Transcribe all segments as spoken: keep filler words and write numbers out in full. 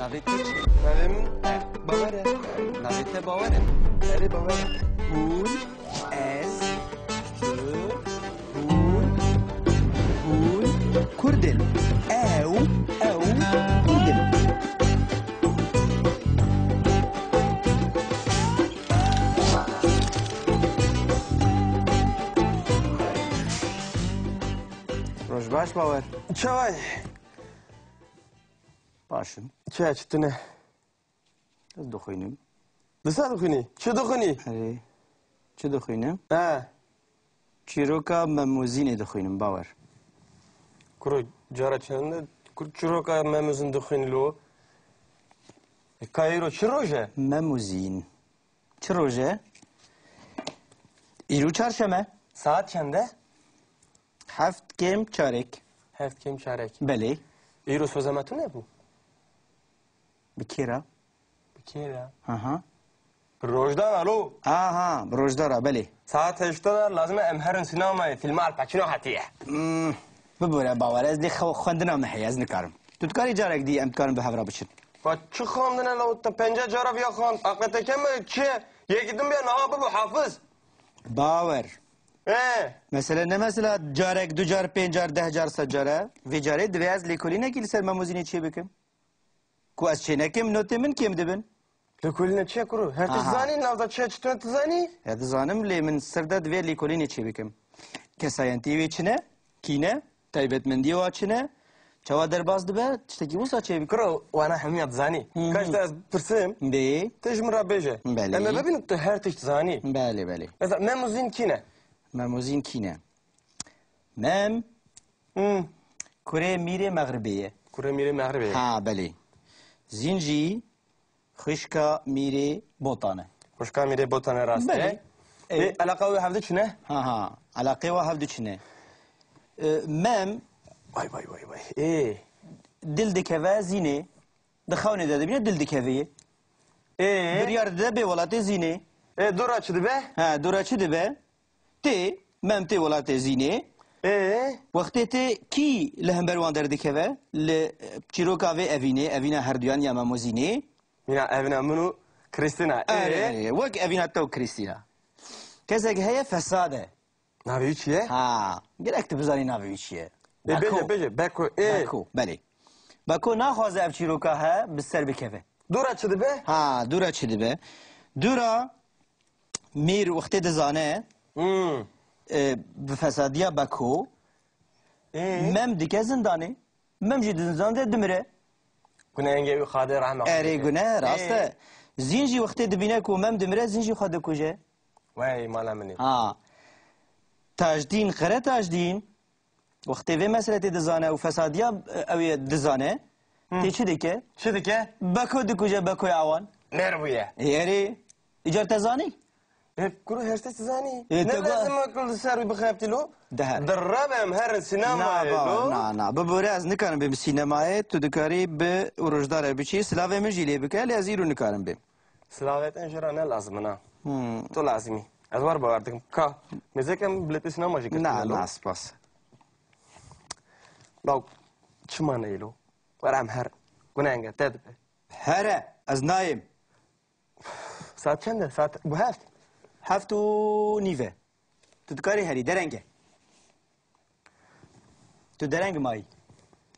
Navê te çi? Navê min Bawer e. Navê te Bawer e? Erê, Bawer e. Hûn, ez, tu, hûn, hûn Kurd in. Ew, ew Kurd in. Roj baş, Bawer. Çawa yî? Baş im. Çi, çi tune? Ez dixwînim. Disa dixwînî? Çi dixwînî? Erê. Çi dixwînim? He. Çîroka Mem û Zînê dixwînim, Bawer. Kuro, cara çend e? Kur çîroka Mem û Zîn dixwînî lo? E, ka îro çi roj e? Mem û Zîn. Çi roj e? Îro çarşeme. Saet çend e? Heft kêm çarek. Heft kêm çarek. Belê. Îro soza me tune bû? Bi kê re? Bi kê re? Aha. Bi Rojda re lo. Aha, bi Rojda re, belê. Saet heşta de lazim e em herin sînemayê. Fîlma Al Pacino hatiye. Hmm, bibore Bawer, ez lê xew-, xwendina me heye, ez nikarim. Tu dikarî carek dî em dikarin bi hev re biçin. Va çi xwendine la, te penca cara viya xwend. Aqlê te kem e, çi ye? Yekî din bê niha bibo hafiz. Bawer. He. Mesele ne mesela carek, du car, pênc car, deh car, sed car e. Vê carê divê ez lêkolînekî li ser Mem û Zînê çêbikim. Ku ez çênekim, notê min kêm dibin. Lêkolîne çi ye kuro? Her tişt zanî, navda çi ye, çi tune tu zanî? Ya dizanim, lê min sir de divê lêkolînê çêbikim. Kesayentî wê çi ne? Kî ne? Taybetmendiyê wa çi ne? Çawa derbas dibe? Tiştekî wisa çêbikim. Kuro, wana hemiya dizanî. Hı hı. Kaş te ez pirsim. Bê. Tu ji min re bêje. Belê. Em ê bibînin tu her tişt zanî. Belê, belê. Mesela Mem û Zîn kî ne? Mem û Zîn kî ne? Mem. Hmm. Kurê Mîrê Mexribê ye. Kurê Mîrê Mexribê ye. Ha, belê. Zîn jî xwişka Mîrê Botan e. Xwişka Mîrê Botan e, rast e. Belê. Ê, ê, eleqa wê hevdu çi ne? Ha, ha. Eleqê wa hevdu çi ne? E, Mem. Vay, vay, vay, vay. Ê. Dil dikeve Zînê. Di xewnê de dibîne dil dikeve yê. Ê? Biryar dide bê welatê Zînê. Ê, dora çi dibe? Ha, dora çi dibe? Tê, Mem tê welatê Zînê. Ê? Wextê tê kî li hember wan derdikeve? Li, e, çîroka vê evînê, evîna herduyan ya Mem û Zînê. Mîna evîna min û Krîstîna. Ê? Erê, erê, wek evîna te û Krîstîna. Kesek heye fesad e. Navê wî çi ye? Ha, gerek tu bizanî navê wî çi ye. Ê, Beko. Bêje, bêje, Beko, ê. Beko, belê. Beko naxwaze ev çîroka he bi ser bikeve. Dora çi dibe? Ha, dora çi dibe? Dora Mîr wextê dizane, Hmm. e, bi fesadiya Beko, Ê? Mem dike zindanê. Mem jî di zindan de dimire. Gunehengê wî Xwedê rehma xwe Erê bike. Gune, rast e. Ê. Zîn jî wextê dibîne ku Mem dimire, Zîn jî xwe dikuje. Wey mala min ê. Ha. Tajdîn, Qere Tajdîn, wextê vê meseletê dizane û fesadiya, e, ew ê dizane, Hı. Tê çi dike? Çi dike? Beko dikuje, Bekoya wan. Mêr bûye. Ê, erê. Îcar te zanî? Ê, kuro her tişt zanî. Ê, Ne te lazim e ku li ser wî bixebitî lo? Deher. Direbe em herin sînemayê Na, lo. na, na. Bibore ez nikarim bêm sînemayê. Tu dikarî bi Rojda re biçî. Silavê min jî lê bike. Lê ez îro nikarim bêm. Silavê te jê re ne lazim in ha. Hmm. Tu lazim î. Ez wer bawer dikim. Ka. Nêzêk em bilêtê sînema jî girtine Na, lo. na, spas. Law, çima neyê lo? Were em herin. Gunehenge te dibe. Here, ez nayêm. Saet çend e? Saet bû heft. Heft û nîv e. Tu dikarî herî, dereng e. Tu dereng mayî.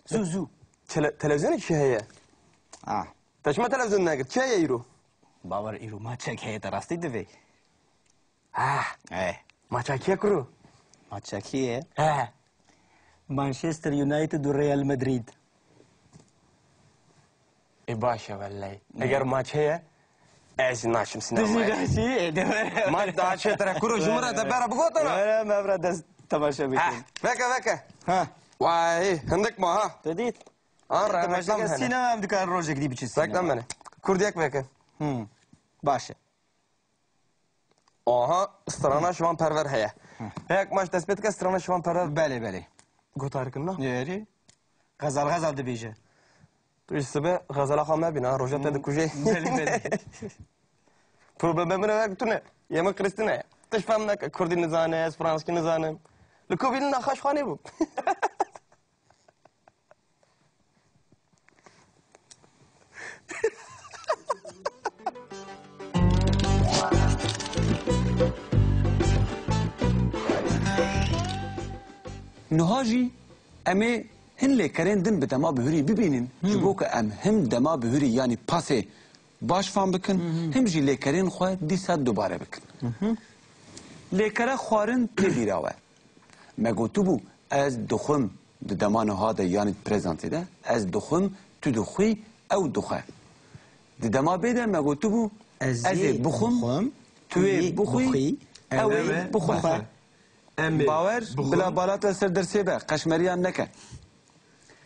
Zû, zû. Tele-, televîzyonê çi heye? Ah. Te çima televîzyon negirt? Çi heye îro? Bawer îro maçek heye, te rastî divê. Ah. Eh. Maça kî ye kuro? Maça kî ye? He. Manchester United û Real Madrid. Ê baş e wellahî. Ne? Eger maç heye, ez jî naçim sînemayê. Tu jî naçî? Ê, de were. Maç daha çêtir e. Kuro ji min re te bera bigotana. Were, me vira dest temaşe bikin. Ah, veke, veke. Ha. Vay, hindik ma ha. Tu dît? Ha, Te re, temaşe reklam ke hene. Sînema em dikarin rojek dî biçin sînema. Reklam hene. Kurdiyek veke. Hmm. Baş e. Aha, strana Şivan Perwer heye. Hı. Heyek maç dest pê dike strana Şivan Perwer. Belê, belê. Gotarkin na? Erê. Xezal, xezal dibêje. Tu ji sibe xezala xwe mebîne, ha, roja te Hmm. dikujê. Belê, belê. Problema min ew tune. Yê min Krîstîna ye. Tişt fem neke. Kurdî nizane, ez franskî nizanim. Li ku bînin naxaş xanê bû. Niha jî em ê hin lêkerên din bi dema bihurî bibînin, ji bo ku em him dema bihurî, yanî pasê baş fam bikin, him jî lêkerên xwe dîsa dubare bikin. Lêkere xwarin tê bîra we. Me gotibû, ez dixwim, di dema niha de, yanî di prezentê de, ez dixwim, tu dixwî, ew dixwe. Di dema bê de me gotibû, ez ê bixwim, tu ê bixwî, ew ê bixwe. Em ê Bawer, bixwin. Bila bala te ser dersê be, qeşmeriyan neke.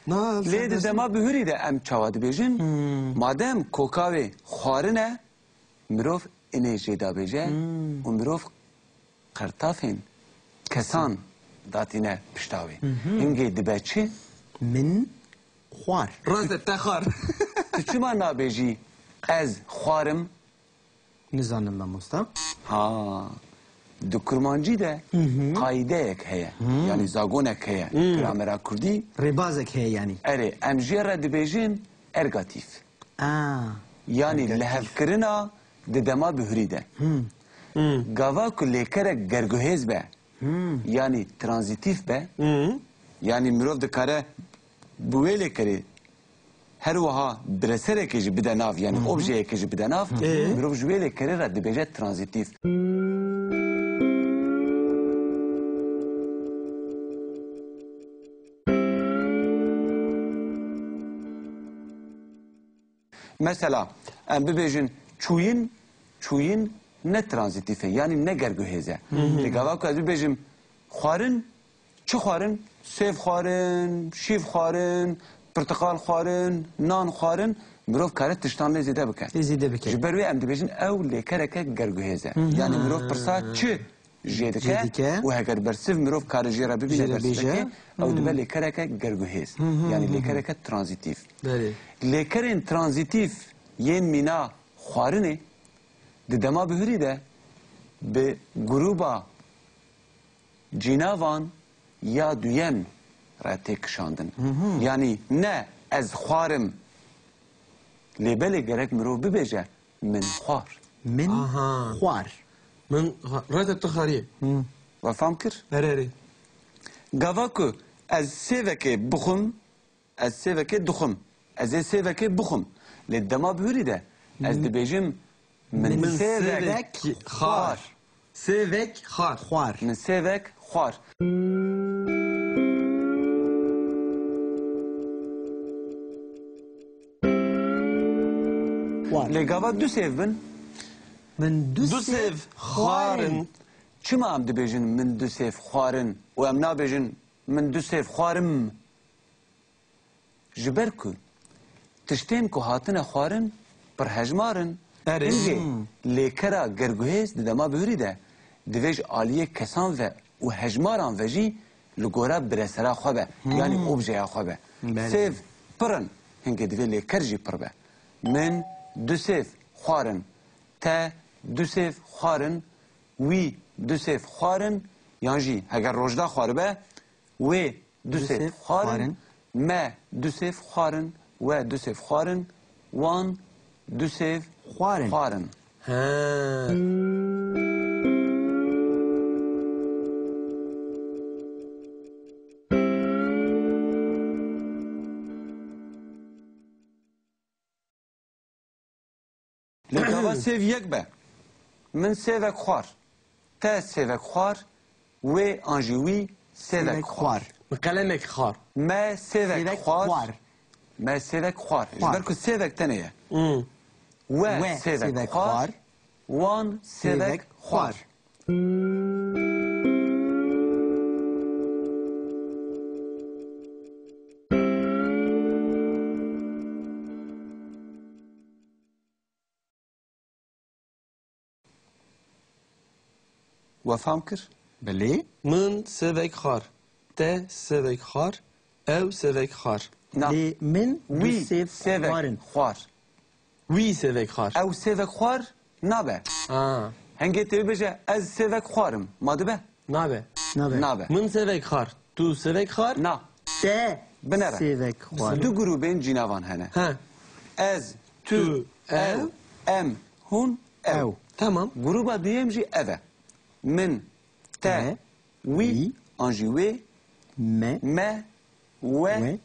Na, lê di dema bihurî de em çawa dibêjin? Madem koka wê xwarin e, mirov inê jê dabêje û mirov qertafên kesan datîne pişta wê. Hingê dibe çi? Min xwar. Rast e, te xwar. Tu çima nabêjî ez xwarim? Nizanim mamosta. Ha, di kurmancî de qaîdeyek heye, yanî zagonek heye, gramera kurdî. Rêbazek heye yanî. Erê, em jê re dibêjin ergatîf. A, yanî ergatîf. Lihevkirina di dema bihurî de. Gava ku lêkerek gerguhêz be, yanî tranzîtîf be, yanî mirov dikare bi wê lêkerê her wiha bireserekê jî bide nav, yanî objeyekê jî bide nav, mirov ji wê lêkerê re dibêje tranzîtîf. Mesela, em bibêjin çûyin, çûyin ne tranzîtîf e, yanî ne gerguhêz e. Li gava ku ez bibêjim xwarin, çi xwarin? Sêv xwarin, şîv xwarin, pirtiqal xwarin, nan xwarin, mirov kare tiştan lê zêde bike. Lê zêde bike. Ji ber wê em dibêjin ew lêkereke gerguhêz e. Yanî mirov pirsa çi jê dike û heger bersiv mirov kare jê re bibîne bersivekê, ew dibe lêkereke gerguhêz. Yanî lêkereke tranzîtîf. Belê. Lêkerên tranzîtîf yên mîna xwarinê di dema bihurî de bi grûba cînavan ya duyem re tê kişandin. Yanî ne ez xwarim, lê belê gerek mirov bibêje min xwar. Min xwar. Min xwa-, rete tu xariyê. We fam kir? Erê, erê. Gava ku ez sêvekê bixwim, ez sêvekê dixwim. Ez ê sêvekê bixwim. Lê dema bihurî de ez dibêjim min sêvek xwar. Sêvek xwar. Xwar. Min sêvek xwar. Xwar. Lê gava du sêv bin? Min du sêv xwarin. Çima em dibêjin min du sêv xwarin û em nabêjin min du sêv xwarim? Ji ber ku tiştên ku hatine xwarin pir hejmar in, hingê lêkera gerguhêz di dema bihurî de divê ji aliyê kesan ve û hejmaran ve jî li gora biresera xwe be, yanî objeya xwe be. Belê. Sêv pir in, hingê divê lêker jî pir be. Min du sêv xwarin, te du sêv xwarin, wî du sêv xwarin, yan jî heger rojda xwaribe, wê du sêv xwarin, me du sêv xwarin, we du sêv xwarin, wan du sêv xwarin. He. Lê gava sêv yek be. Min sêvek xwar. Te sêvek xwar. Wê an jî wî sêvek xwar. Min qelemek xwar. Me sêvek xwar. Me sêvek xwar. Ji ber ku sêvek tenê ye. We sêvek xwar. Wan sêvek xwar. We fam kir? Belê. Min sêvek xwar. Te sêvek xwar. Ew sêvek xwar. Na. Lê min du sêv xwarin. Wî sêvek xwar. Ew sêvek xwar nabe. Ha. Hingê tê bibêje ez sêvek xwarim. Ma dibe? Nabe. Nabe. Nabe. Min sêvek xwar. Tu sêvek xwar? Na. Te binere. Sêvek xwar. Du grûbên cînavan hene. He. Ez, tu, ew, em, hûn, ew. Ew. Tamam. Grûba duyem jî ev e. Min, te, wî, an jî wê, Me. Me, we, We.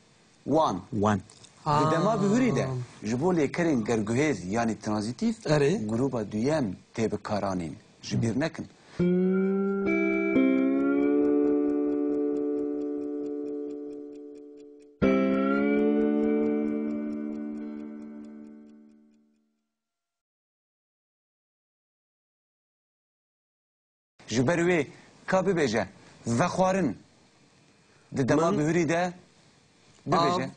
wan. Wan. Di dema bihurî de ji bo lêkerên gerguhêz yanî tranzîtîf Erê. grûba duyem tê bikaranîn. Ji bîr nekin. Ji ber wê ka bibêje vexwarin. Di dema Min bihurî de bibêje. av,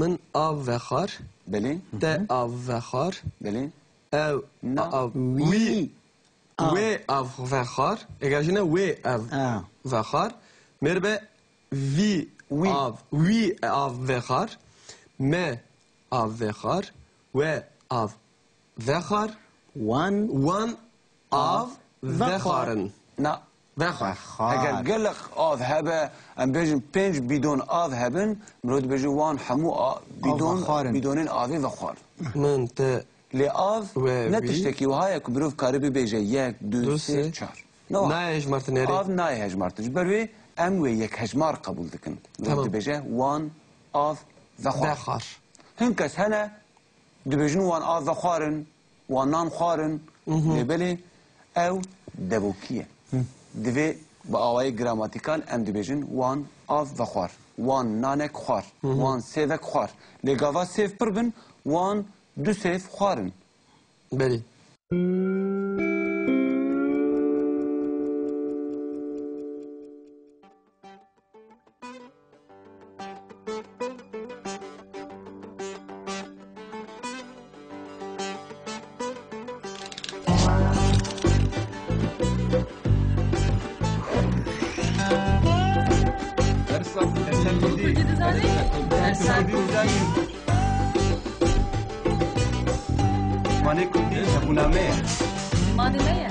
min av vexwar. Belê. Te av vexwar. Belê. Ew Na. av, Wî. wî, Av. wê av vexwar. Eger jine wê ev A. vexwar. Mêr be vî Wî. av, wî av vexwar. Me av vexwar. We av vexwar. Wan. Wan av Vexwar. vexwarin. Na. Vexwar. Vexwar. Eger gelek av hebe, em bêjin pênc bîdon av hebin, mirov dibêje wan hemû a-, bîdon, vexwarin. bîdonên avê vexwar. Min te Lê av We ne wî. tiştekî wiha ye ku mirov kare bibêje yek, du, Du, sê, sê. çar. Ne wiha. Nayê hejmartin erê. Av nayê hejmartin. Ji ber wê em wê yek hejmar qebûl dikin. Mirov Tamam. dibêje wan av vexwar. Vexwar. Hin kes hene dibêjin wan av vexwarin, wan nan xwarin, Mhm. lê belê ew devokî ye. Divê bi awayê gramatîkal em dibêjin wan av vexwar, wan nanek xwar, Mhm. wan sêvek xwar. Lê gava sêv pir bin, wan du sêv xwarin. Belê. Dersa Kurdî dizanî? Dersa Kurdî dizanî? Zimanê Kurdî hebûna me ye. Zimanê me ye.